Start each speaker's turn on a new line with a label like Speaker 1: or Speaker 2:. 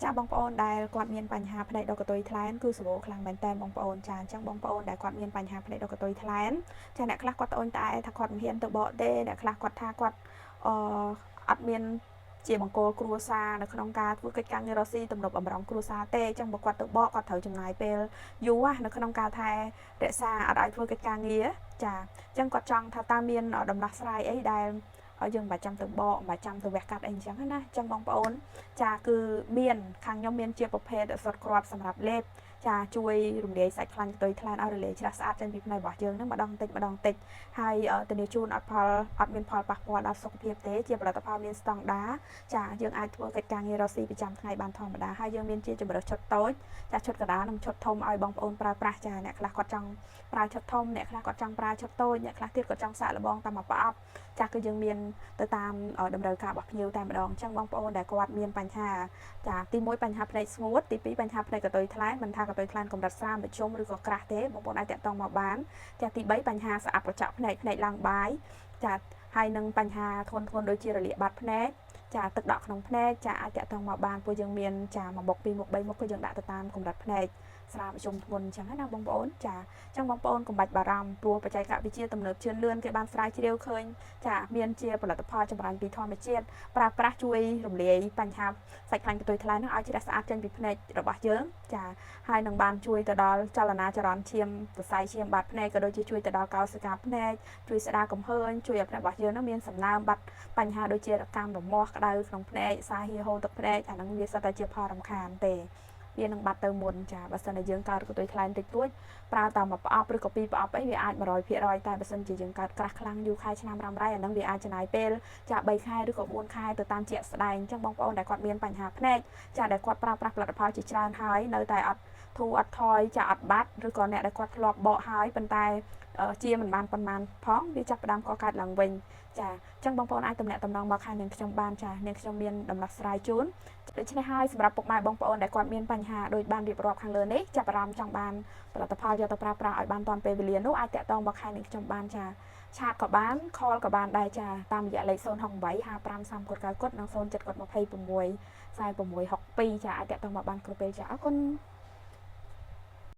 Speaker 1: ចាបងប្អូនដែលគាត់មានបញ្ហាភ្នែកដុះកន្ទុយថ្លែនគឺសម្បូរខ្លាំងមែនតើបងប្អូនចាអញ្ចឹងបងប្អូនដែលគាត់មានបញ្ហាភ្នែកដុះកន្ទុយថ្លែនចាអ្នកខ្លះគាត់ត្អូញត្អែថាគាត់មិនហ៊ានទៅបកទេអ្នកខ្លះគាត់ថាគាត់អឺអត់មានជាបង្គោលគ្រួសារនៅក្នុងការធ្វើកិច្ចការងាររកស៊ីទំនប់បំរុងគ្រួសារទេអញ្ចឹងបើគាត់ទៅបកគាត់ត្រូវចំណាយពេលយូរនៅក្នុងការថែរក្សាអត់ឲ្យធ្វើកិច្ចការងារចាអញ្ចឹងគាត់ចង់ថាតើមានដំណោះស្រាយអីដែលយើងមិនបាច់ចាំទៅបកមិនបាច់ចាំទៅវះកាត់អីអញ្ចឹងណាអញ្ចឹងបងប្អូនចាគឺមានខាងខ្ញុំមានជាប្រភេទសុទ្ធគ្រាប់សម្រាប់លេបចាជួយរំលាយសាច់ខ្លាញ់កន្ទុយថ្លែនឲ្យរលាយច្រាស់ស្អាតចេញពីភ្នែករបស់យើងហ្នឹងម្ដងតិចម្ដងតិចហើយធានាជូនអត់មានផលប៉ះពាល់ដល់សុខភាពទេជាផលិតផលមានស្តង់ដាចាយើងអាចធ្វើកិច្ចការងាររកស៊ីប្រចាំថ្ងៃបានធម្មតាហើយយើងមានជាជម្រើសឈុតតូចចាឈុតកណ្ដាលនិងឈុតធំឲ្យបងប្អូនប្រើប្រាស់ចាអ្នកខ្លះគាត់ចង់ប្រើឈុតធំអ្នកខ្លះគាត់ចង់ប្រើឈុតតូចអ្នកខ្លះទៀតគាត់ចង់សាកល្បងតាមមួយប្រអប់ចាគឺយើងមានទៅតាមតម្រូវការរបស់ភ្ញៀវតែម្ដងអញ្ចឹងបងប្អូនដែលគាត់មានបញ្ហាចាទី1បញ្ហាភ្នែកស្ងួតទី2បញ្ហាភ្នែកកន្ទុយថ្លែនមិនថាកន្ទុយថ្លែនកម្រិតស្រាលមធ្យមឬក៏ក្រាស់ទេបងប្អូនអាចតាក់ទងមកបានចាទី3បញ្ហាស្អាប់ក្រចកភ្នែកភ្នែកឡើងបាយចាហើយនឹងបញ្ហាធ្ងន់ធ្ងរដូចជារលាកបាត់ភ្នែកចាទឹកដក់ក្នុងភ្នែកចាអាចតាក់ទងមកបានព្រោះយើងមានចាមួយមុខពីរមុខបីមុខគឺយើងដាក់ទៅតាមកម្រិតភ្នែកស្រាលមធ្យមធ្ងន់អញ្ចឹងណាបងប្អូនចាអញ្ចឹងបងប្អូនកុំបាច់បារម្ភព្រោះបច្ចេកវិទ្យាទំនើបជឿនលឿនគេបានស្រាវជ្រាវឃើញចាមានជាផលិតផលចម្រាញ់ពីធម្មជាតិប្រើប្រាស់ជួយរំលាយបញ្ហាសាច់ខ្លាញ់កន្ទុយថ្លែនហ្នឹងឲ្យជ្រះស្អាតចេញពីភ្នែករបស់យើងចាហើយនឹងបានជួយទៅដល់ចលនាចរន្តឈាមសរសៃឈាមបាតភ្នែកក៏ដូចជាជួយទៅដល់កោសិកាភ្នែកជួយស្ដារកំហើញជួយឲ្យភ្នែករបស់យើងហ្នឹងមានសំណើមបាត់បញ្ហាដូចជារកាំរមាស់ក្តៅក្នុងភ្នែកសាហៀហូរទឹកភ្នែកអាហ្នឹងវាសុទ្ធតែជាផលរំខានទេវានឹងបាត់ទៅមុនចាបើសិនតែយើងកើតកន្ទុយថ្លែនតិចតួចប្រើតាមមួយប្រអប់ឬក៏ពីរប្រអប់អីវាអាច100%តែបើសិនជាយើងកើតក្រាស់ខ្លាំងយូរខែឆ្នាំរ៉ាំរ៉ៃអាហ្នឹងវាអាចចំណាយពេលចា3ខែឬក៏4ខែទៅតាមជាក់ស្ដែងអញ្ចឹងបងប្អូនដែលគាត់មានបញ្ហាភ្នែកចាដែលគាត់ប្រើប្រាស់ផលិតផលជាច្រើនហើយនៅតែអត់ធូរអត់ថយចាអត់បាត់ឬក៏អ្នកដែលគាត់ធ្លាប់បកហើយប៉ុន្តែជាមិនបានប៉ុន្មានផងវាចាប់ផ្ដើមកកើតឡើងវិញចាអញ្ចឹងបងប្អូនអាចទំនាក់ទំនងមកខាងនាងខ្ញុំបានចានាងខ្ញុំមានដំណោះស្រាយជូនដូច្នេះហើយសម្រាប់ពុកម៉ែបងប្អូនដែលគាត់មានបញ្ហាដូចបានរៀបរាប់ខាងលើនេះចាប់អារម្មណ៍ចង់បានផលិតផលយកទៅប្រើប្រាស់ឲ្យបានទាន់ពេលវេលានោះអាចតាក់ទងមកខាងនាងខ្ញុំបានចា chat ក៏បាន call ក៏បានដែរចាតាមរយៈលេខ068 55 30 9 និង07 26 46 62ចាអាចតាក់ទងមកបានគ្រប់ពេលចាអរគុណ។